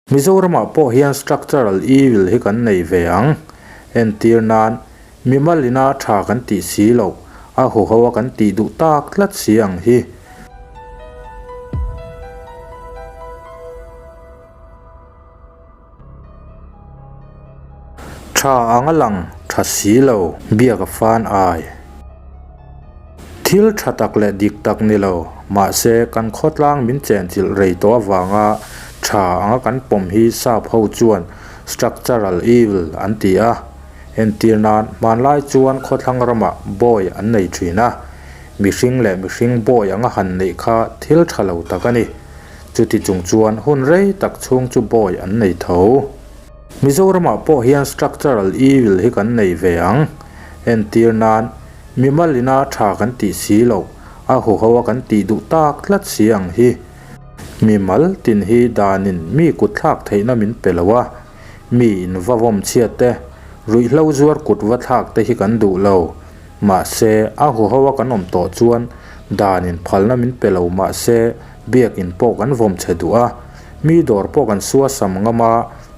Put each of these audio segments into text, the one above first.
Mizoramah pawh hian structural evil hi kan nei ve ang. Entir nan, mimal ina tha kan tih si loh, a huho a kan tih duh tak tlat si ang hi. Tha ang a lang tha si lo, biak a fan ai. Thil tha tak leh dik tak ni lo, mahse kan khawtlang min chenchilh rei tawh avanga tha anga kan pawm hi sap ho chuan structural evil an ti a. Entir nan hmanlai chuan khawthlang ramah bawi an nei thin a, mihring leh mihring bawi anga han neih kha thil tha lo tak a ni. Chuti chung chuan hun rei tak chhung chu bawi an nei tho. Mizoramah pawh hian structural evil hi kan nei ve ang. Entir nan, mimal ina tha kan tih si loh, a huho a kan tih duh tak tlat si ang hi. Mimal tin hi danin mi kut thlak theihna min pe lo a, mi in va vawm chhiat te, ruihhlo zuar kut va thlak te hi kan duh lo. Mahse, a huho a kan awm tawh chuan danin phalna min pe lo mahse biakin pawh kan vawm chhe duh a, Mi dawr pawh kan suasam ngam a,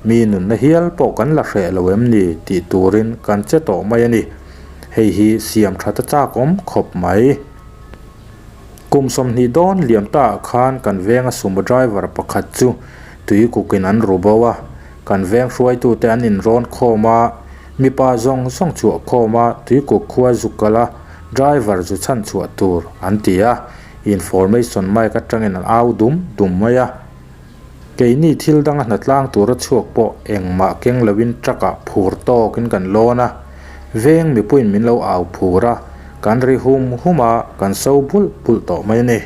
mi nunna hial pawh kan la hreh lo em ni tih turin kan che tawh mai a ni. Hei hi siam that a chak awm khawp mai. Kum 20 dawn liam ta ah khan kan venga sumo driver pakhat chu tui kukin an ru bo a, kan veng hruaitute an inrawn khawm a, mipa zawng zawng chhuah khawm a tui kuk khua zu kal a driver zu chhan chhuah tur an ti a. Information mic atangin an au dum dum mai a, keini thil danga hnatlang tura chhuak pawh engmah keng loin truck ah phur tawkin kan lawn a, veng mipuiin min lo au phur a, kan ri hum hum a, kan so bulh bulh tawh mai a ni.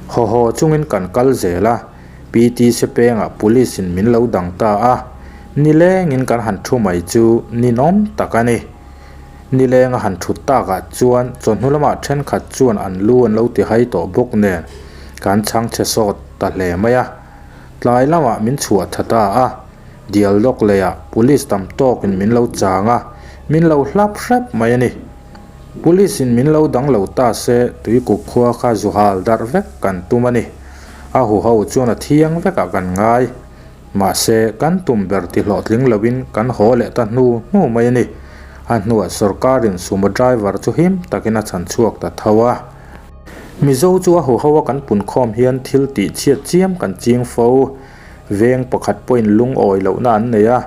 Haw haw chungin kan kal zel a, PT Sepengah police in min lo dang ta a, nilengin kan han thu mai chu ninawm tak a ni. Nileng a han thut takah chuan chawhnu lamah thenkhat chuan an lu an lo ti hai tawh bawk nen kan chhang chhe sawt ta hle mai a. Tlai lamah min chhuah tha ta a, dial lawk leiah police tam tawkin min lo chang a, min lo hlap hrep mai a ni. Police in min lo dang lo ta se tuikuk khua kha zu hal darh vek kan tum a ni. A huho chuan a thiang vekah kan ngai. Mahse, kan tum ber ti hlawhtling loin kan haw leh ta hnu hnu mai a ni. A hnuah sorkarin sumo driver chu him takin a chhan chhuak ta tho a. Mizo chu a huho a kan punkhawm hian thil tih chhiat chiam kan ching fo. Veng pakhat pawhin lungawi lohna an nei a.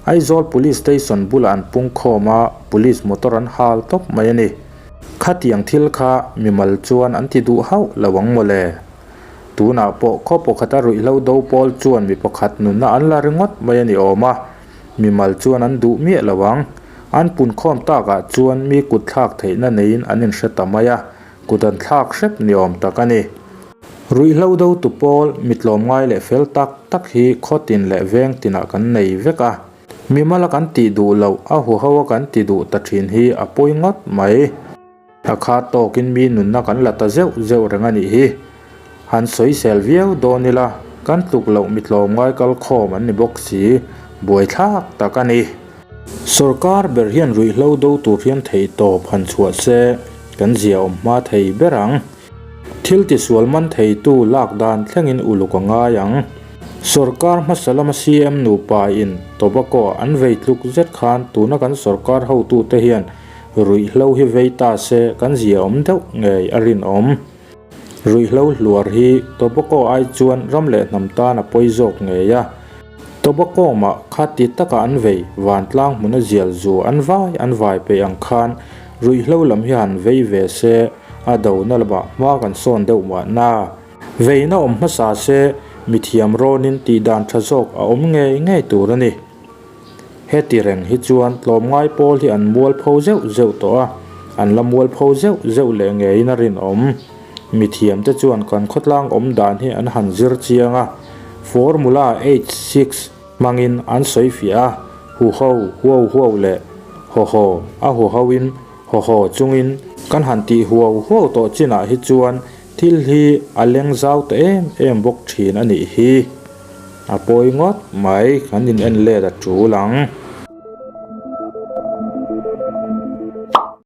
Aizawl Police Station bulah an pungkhawm a, Police motor an hal tawp mai a ni. Khatiang thil kha mimal chuan an ti duh hauh lo ang mawle. Tunah pawh khaw pakhata ruihhlo do pawl chuan mi pakhat nunna an la ringawt mai a ni awm a, mimal chuan an duh miah lo ang. An punkhawm takah chuan mi kut thlak theihna neiin an inhre ta mai a, kut an thlak hrep ni awm tak a ni. Ruihhlo do tu pawl mi tlawmngai leh fel tak tak hi khaw tin leh veng tinah kan nei vek a, mimala kan tih duh loh a huho a kan ti duh ta thin hi a pawi ngawt mai. A kha tawkin mi nunna kan la ta zeuh zeuh reng a nih hi. Han sawisel viau dawn ila, kan tluk loh mi tlawmngai kal khawm an ni bawk si, buaithlak tak a ni. Sorkar ber hian ruihhlo do tur hian theihtawp han chhuah se, kan zia awm hma thei ber ang. Thil tisual man theitu lak dan thlengin uluk a ngai ang. Sorkar hmasa lama CM nupa in tobacco an vei tluk zet khan tuna kan sorkar hotute hian Ruihhlo hi vei ta se kan zia awm deuh ngei a rinawm. Ruihhlo hluar hi tobacco ai chuan ram leh hnam tan a pawi zawk ngei a. Tobacco mah kha ti taka an vei vantlang hmuna zial zu an vai an vai peih ang khan ruihhlo lam hi han vei ve se a dona lamah hma kan sawn deuh mahna. Veina awm hmasa se mithiam rawnin tihdan tha zawk a awm ngei ngei tur a ni. Heti reng hi chuan tlawmngai pawl hi an mualpho zeuh zeuh tawh a, an la mualpho zeuh zeuh leh ngeiin a rinawm. Mithiamte chuan kan khawtlang awm dan hi an han zir chiang a, Formula H6 hmangin an sawi fiah a, huho, huau huau leh haw haw a huhoin haw haw chungin kan han tih huau huau tawh chinah hi chuan thil hi a leng zau ta em em bawk thin a nih hi. A pawi ngawt mai, kan in en let a tul ang.